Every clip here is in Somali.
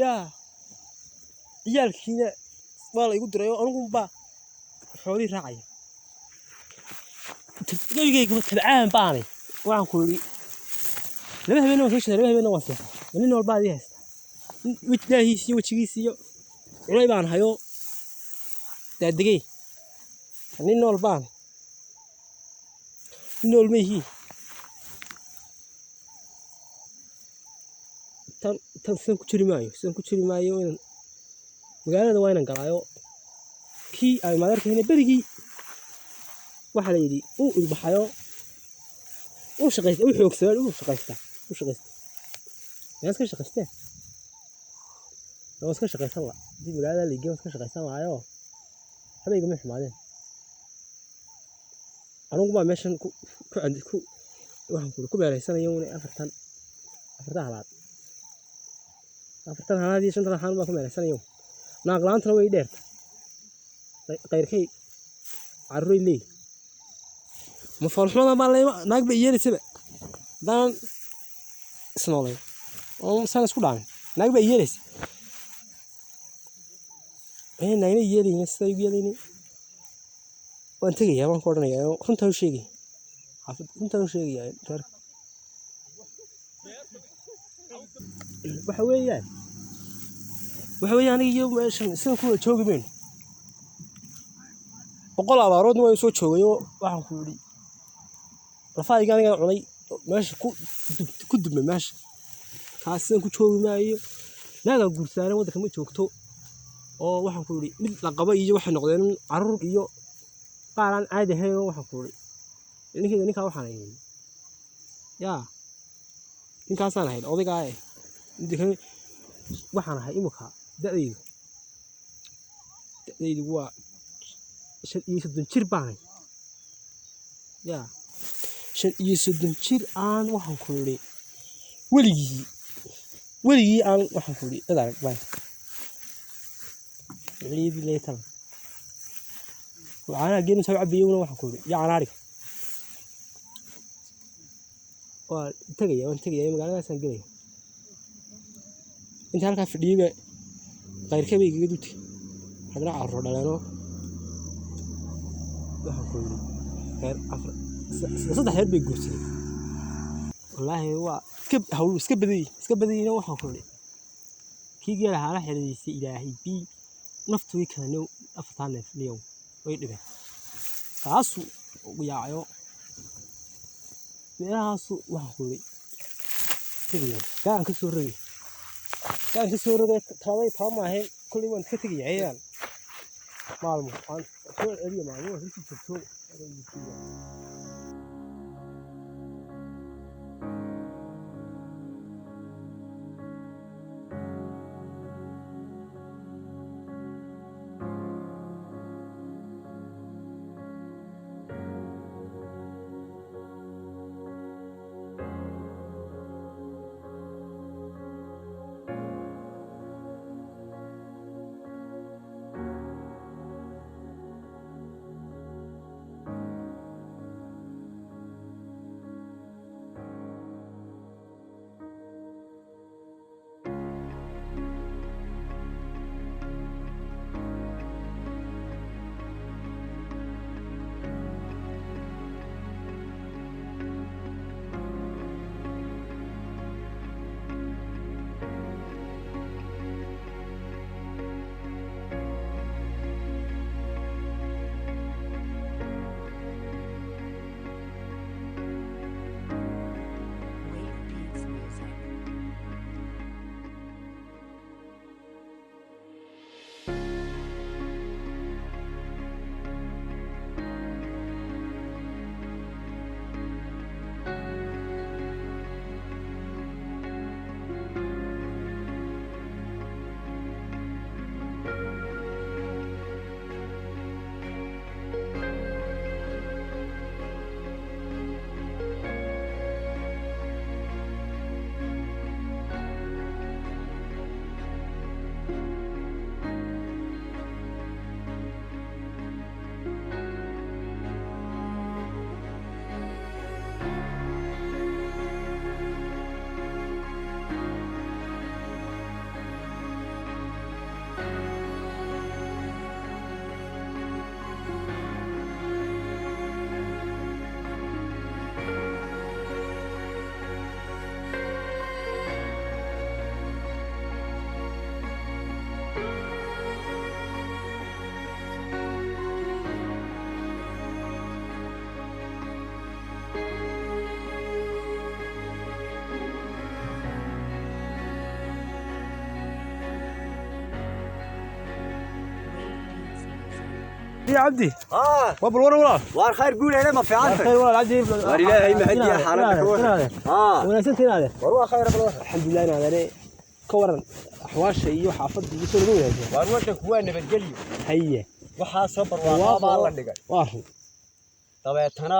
Yaa ciyaalkiina waa la igu diray oo anigunbaa xoolihii raacaya. Gebigaygaba tabcaan baanay. Waxaan ku yidhi 2 habeen waan soo jeedaa, 2 habeenna waan seexday. Nin walbaa adii haysta daahiis iyo wejigiis iyo culay baan hayo daadegey. Nin nool baan, nin nool ma ihii. Tan tan sidan ku jiri maayo, sidan ku jiri maayo. Inaan magaalada waa inaan galaayo. Kii ay maadarkahayna berigii waxaa la yidhi uu ilbaxayo, uu shaqaysta, uu xoogsadaa, uu shaqaystaa, uu shaqaysta. Yaa iska shaqaysteen, waa iska shaqaysan la hadii magaalada la geeyo, iska shaqaysan lahaayo, waxba igama xumaadeen. Anigu baa meeshan ku ku ku waxaan ku beeraysanayo un afartan halaad, 40 halaad iyo 50 halaad baan ku meeraysanayo. Naaq la'aantana way dheerta. Qayrkay carruuray leeyihin ma foolxumada baa leema naag bay yeelaysaba haddaanan isnoolayn oo saan isku dhaamin, naag baa yeelaysa. Naagna yeelayna sidaa igu yeelaynin. Waan tegayaa baan ku odhanayaa oo runtaan u sheegaya xaafad, runtaan u sheegayaa reerka. Waxa weeyaan, waxa weeyaan, aniga iyo meeshan sidan ku wada joogi mayno. 100 abaaroodna waan soo joogay oo waxaan ku yidhi lafahayga anigaa cunay meesha ku dubmay meesha taas. Sidan ku joogi maayo. Naagaa guursaana waddanka ma joogto oo waxaan ku yidhi mid la qabo iyo waxay noqdeen carruur iyo qaar aan caadi ahayn. Oo waxaan ku yidhi ninkayga, ninkaa waxaan ahayn, yaa ninkaasaan ahayn odaygaa eh. Midda kale waxaan ahay imika da'daydu waa 35 jir baanay. Yaa 35 jir aan waxaan ku yidhi weligii aan waxaan ku yidhi dad arag baan wixii leetan caanaha geelu soo cabiyowna. Waxaan ku yidhi iyo caanaariga waa tegaya, waan tegaya, magaaladaasaan gelaya. Inta halkaa fadhiyeyba qayrkay bay igaga dutay, ragna carruur dhaleenoo. Waxaan ku yidhi reer afar saddex reer bay guursadeen. Wallaahi waa iska hawl, iska badanyey, iska badanyeyna. Waxaan ku yidhi kii geela haala xiriirisay ilaahay bii naftu way keenay 4-taa neef niyow way dhibeen. Kaasu ugu yaacayo meelahaasu. Waxaan ku yidhi tegaya gaan ka soo rogay, gaan ka soo rogay. Taladay tala ma ahayn kolley, waan iska tegaya ayaan maalmo aan soo celiyo, maalmo waan kasii joogto. يا عبدي. Waa bal waran walaal. Waar khayr guuleele, ma fiicantay? Khayr walaal Cabdi. Waar Ilaahay mahadiya, xaaladda ka waran? Wanaagsantii inaade. War waa khayr, bal waran. Alxamdulilah inaadane, ka waran axwaasha iyo xaafadda iyo soo laga wanaagsan? Waar waddanku waa nabadgelyo. Haye. Waxaa soo barwaaqaa baa la dhigay. Waa run. Dabeetana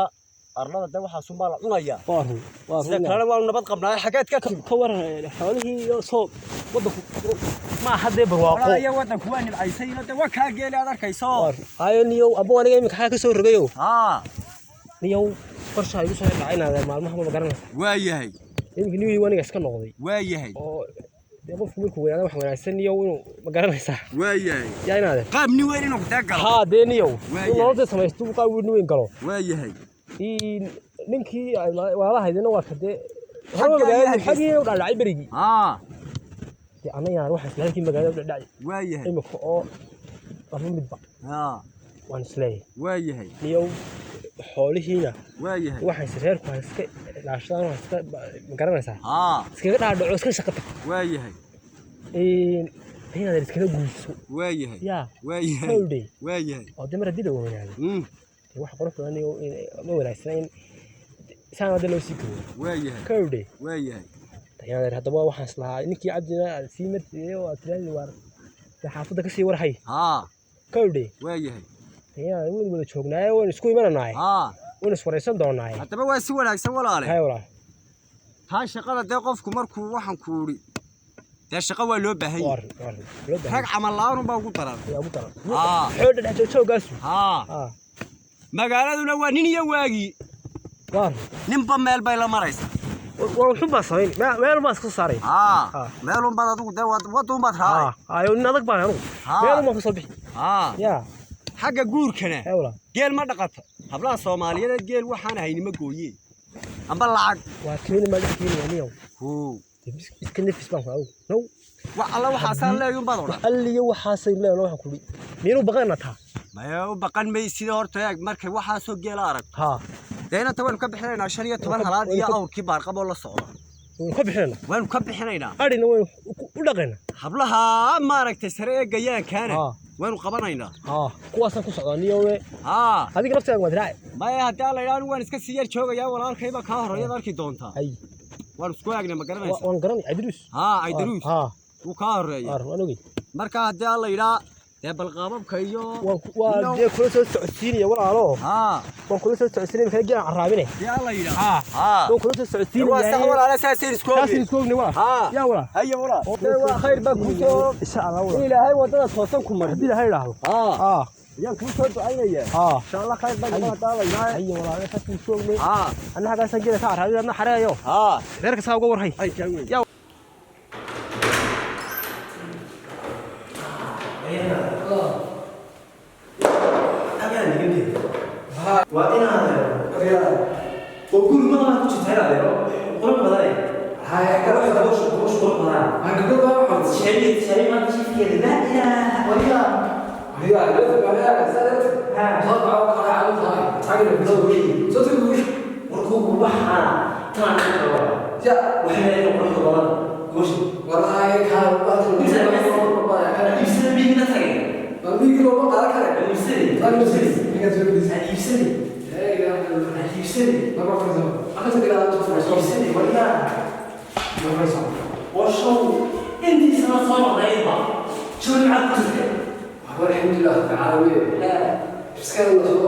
arlada de waxaasunbaa la cunayaa. Waa run, waa Sida run. kalena waanu nabad qabnaaye, xageed ka timi? Ka waran xoolihii iyo soo waddanku ma aha dee barwaaqo? Iyo waddanku waa nimcaysay, de waa kaa geeli aad arkayso. Waa run. Hayo niyow, abo aniga iminka xagaa ka soo rogayo. Niyow, qorshaha igu soo dhacay inaade maalmaha ma garanaysa. Waa yahay. Iminka niyow aniga iska noqday. Waa yahay. Oo dee qofku markuu weynaado wax wanaagsan niyow inuu ma garanaysaa. Waa yahay. Yaa inaade. Qaab nin weyn inuu dee galo. Haa dee niyow. Waa in yahay. nolosha samaysto qaab weyn weyn galo. Waa yahay. In ninkii walaalahaydina waa ka dee Xaggaa hore magaalada iyo xaggii u dhacdhacay berigii. Dee anayaan waxaan isla halkii magaalada u dhacdhacay. Waa yahay. Imika oo laba midba waan isleeyahay. Waa yahay. Niyow xoolihiina Waa yahay. waxaan is reerku ha iska ilaashadaan, ha iska ma garanaysaa, iskaga dhaadhaco, iska shaqo tag. Waa yahay. Inaad iskaga guurso. Waa yahay. Yaa. Waa yahay. Howdhay. Waa yahay. Oo dee mar haddii la weynaado, dee wax qurux badan iyo ma wanaagsana in saan hadda loo sii koobo. Waa yahay. Kowdhay. Waa yahay. Inaad haddaba waxaan islahaa ninkii Cabdina aad sii martiyey oo aad tiraahdi waar dee xaafadda kasii warhay. Kowdhay. Waa yahay. Inaad waynu wada joognaaye, waynu isku imananaaye, waynu iswaraysan doonaaye. Haddaba waa si wanaagsan walaale. Hay walaal. Taa shaqada dee qofku markuu waxaan ku idhi dee shaqo waa loo baahan waa yahay. arrin, waa arrin loo baahan. Rag camal la'aan unbaa ugu daran. Yaa ugu daran. Xoodha dhex jooggaasu. Magaaladuna waa nin iyo waagii. Waa arrin. Ninba meel bay la maraysaa. Waa wuxun baa samayn meel baa iska saaray. Meelunbaad adigu dee waduunbaad raacay. Ayo nin adag baan anugu, meel baan kasoo bixi. Yaa. Xagga guurkana hay walaal. Geel ma dhaqata? Hablaha Soomaaliyeed geel waxaan hayni ma gooyeen amba lacag. Waa keeni, maa dhex keenaya niyow. Hoo. Dee iska nafis baan ku adugu now. Wax alla waxaasaan leeyunbaad odhan. Alliyo waxaasay leeyahay waxaan kudhi miyaynu baqanna taa? Maya, u baqan maysida. Horta eeg, markay waxaasoo geela aragto haa dee inanta waynu ka bixinaynaa 15 halaad iyo awrkii baarqaboo la socda. Waynu ka bixinayna. Waynu ka bixinaynaa. Adhina waynu u dhaqaynaa. Hablaha maaragtay sare ee gayaankaana waynu qabanaynaa. Haa, kuwaasaan ku socdaa niyowe. Adiga laftigaaga waad raaci. Maya, haddii alla idhaa anigu waan iska sii yar joogayaa, walaalkayba kaa horreeyaad arki doontaa. Hay. Waan isku eegnay, ma garanaysa? Waan garanay Cabdiruus. Haa, Caydaruus. Haa. Wuu kaa horreeya. Waan ogey. Marka haddii alla idhaa dee balqaababka iyo waan waa dee kula soo socodsiinaya walaalo. Waan kula soo socodsiinaya kala geelaan carraabine. Haddii alla idhaa haa waan kula soo socodsiinaya. Waa sax walaala, saasaynu isku saasaynu ognahay. Isku ognay walaal. Yaa walaal. Haya walaal, waa khayr baa kuu soo Insha Allah in walaal. Ilaahay waddada toosan ku mariyo. Haddii Ilaahay idhaahdo. Ayaan kuu soo ducaynayaa. Insha Allah khayr baa noqon haddii alla idhaa. Haya walaal, saasaynu isku ognay. Anna xaggaasaan geela ka carraabin, adna xareeyo. Reerka saa uga warhay. Ay kaa weyn. Yaa. Waa inaad oo guri badan ku jirta inaad qurux badan. Qurux qurux badan. Shay shay maanta shifkeeda laa ilaaha waligaa. Warkuugu waxaan taan ku qaba waxay leedahay qurux badan goosha iibsada miyigna tagay iibsada iibsada iibsada iibsada waligaa warshow intiisana soo maqnaydba jawi maxaad ku jirtay? Laa ilaaha illa Allah. Haa, weyn 20 sanaba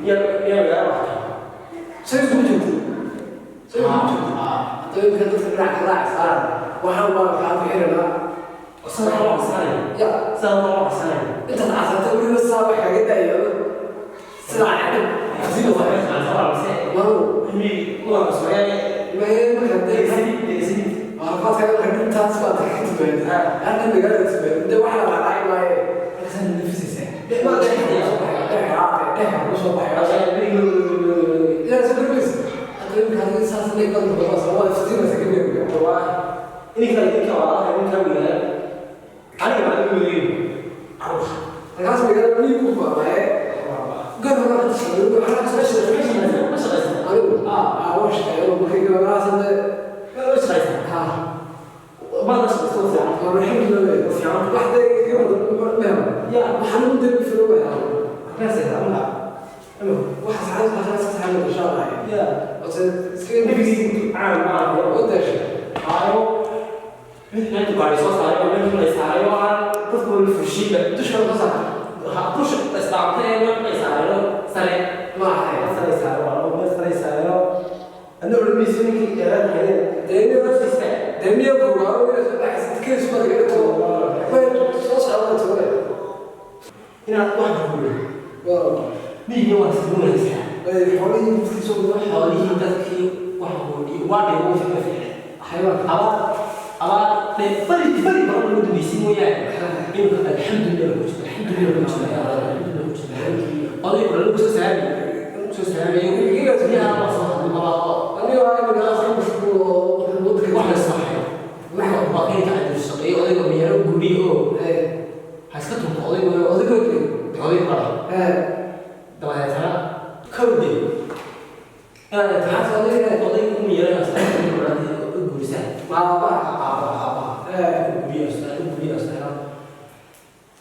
ya ya ya. Sana loo codsanaya, sana loo codsanaya. Idinka idinka walaalaha idinka weynaa aniga baa idin weyn caruur. Ma shaqaysan. Ma soo fiican. Alxamdulilah waxda iga badan Ya. waxaan u dib fiiro Halkaas ay tahay. waxa saxan saxan saxan insha Allah. Ya. Wata iska Nafsigu caan ma aha. wadash. Hayo. Mid maanta gaari soo saaray oo meel kale saaray oo aan dadku wali fushiiba. Dusha ka saar. Ha dusha istaamtay ee meel kale saaray oo sare. Ma ahay. Sare saaray oo meel sare saaray oo anna ulmiisi ninkii dheeraad hayeen. Deemiyo Nafsiisa. deemiyo buugaa oo iska isku dhigto. Way soo socda too. Inaad wax guuro. Waa Miyiga waa sii wanaagsan. ay xoolihii dadkii soo gudaa. Xoolihii dadkii wax guuriyo waa dheer uu fiican fiican. Xayawaan. Abaar abaar dee bari bari badan lagu dambeysay mooyaane. Imika alxamdulilah ku jira, alxamdulilah ku jira, alxamdulilah ku jira. Odaygu lagu soo saamay, lagu soo saamay. Biyaha ma soo hadlin abaar. Aniga waa inaan ka mashquul oo wadka Wax la saxay. Waxa uu baaqi ka cadil shaqeeyo odaygu miyaro guriyo oo ha iska tunto odaygu odaygu odaygu qaba. Dabadeetana kowde. Maxaa odayga? Odaygu miyaro u guurisaa. Ma ba Aaba aaba. Guriyo guriyo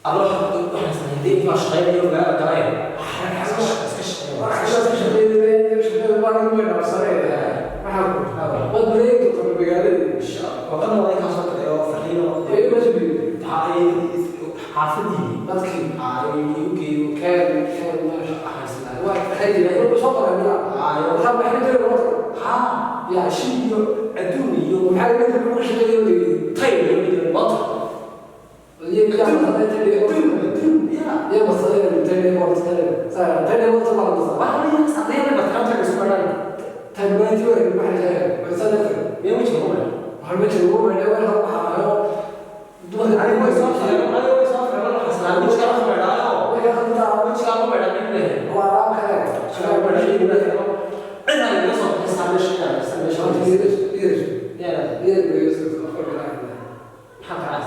الله waxaan sameeyay inta shaqeeyo gaar galay. Iska shaqeeyo. Waxa ka shaqeeyay shaqada waa inuu weyn absanay. Waxa wad break to magaalada. Waqan waa ka soo tagay oo fariino. Ee ma jibi. Xaafadii Dadkii ay u geeyo keen keen ma waxaan waa xayay soo qoray waxa maxay jiray wadka. Ha Ya shi iyo adduun iyo maxay dadka ku shaqeeyay tay iyo mid wad. Iyo Adduun adduun ya. ya masalan tani waqti tani saa tani waqti ma la Waxa la yiraahdaa markaa tan isku baran. tani ma jiray waxa jiray waxa Meel ma jiro. waxaan ma jiro ma waxa waxa dumarka Ani way soo fiirin, ani way soo fiirin waxa islaan mid kala fadhaayo. waxa khadta Mid kala fadhaa mid leh. waa raab kale Cid ay iga soo bixisay meesha meesha. Ya. Maxaa kacaas?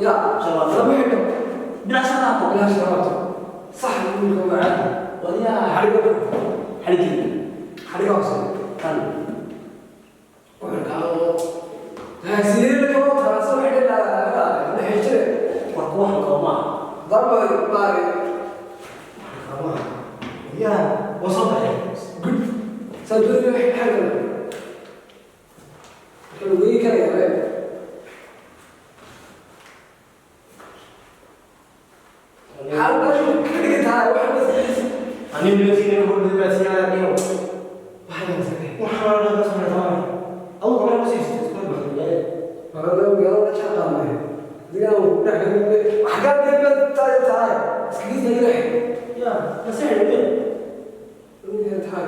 Ya. Sharabaato. Lama xidho. Bilaa sharabaato. Bilaa sharabaato. Sax wiilka waa caadi. Wadiyaa. Xadhiga. Xadhigii. Xadhiga hoose. Kan. Ku xidhkaado. Sidee la kabo taasoo xidhay la la xijire. War kuwa xun qabo maaha. Darba baari. Wadiyaa. Waa soo baxay. Good. Saa doonaya xagga. Marka lagu eegi karaya be. Xaal meeshu ka dhigan tahay waxa la sameeyay. Anigu nimankiina ugu dhibaateeyay anigu. Waxa la sameeyay. Waxaan la soo xidhay. Adigu kale ma sii isku baxay. Magaalada magaalada la jaan qaadnay. Adiga uu dhex galay. Xaggaa dib tahay tahay. Iskaga tahay. Ya, ma sii xidhay. Inay tahay.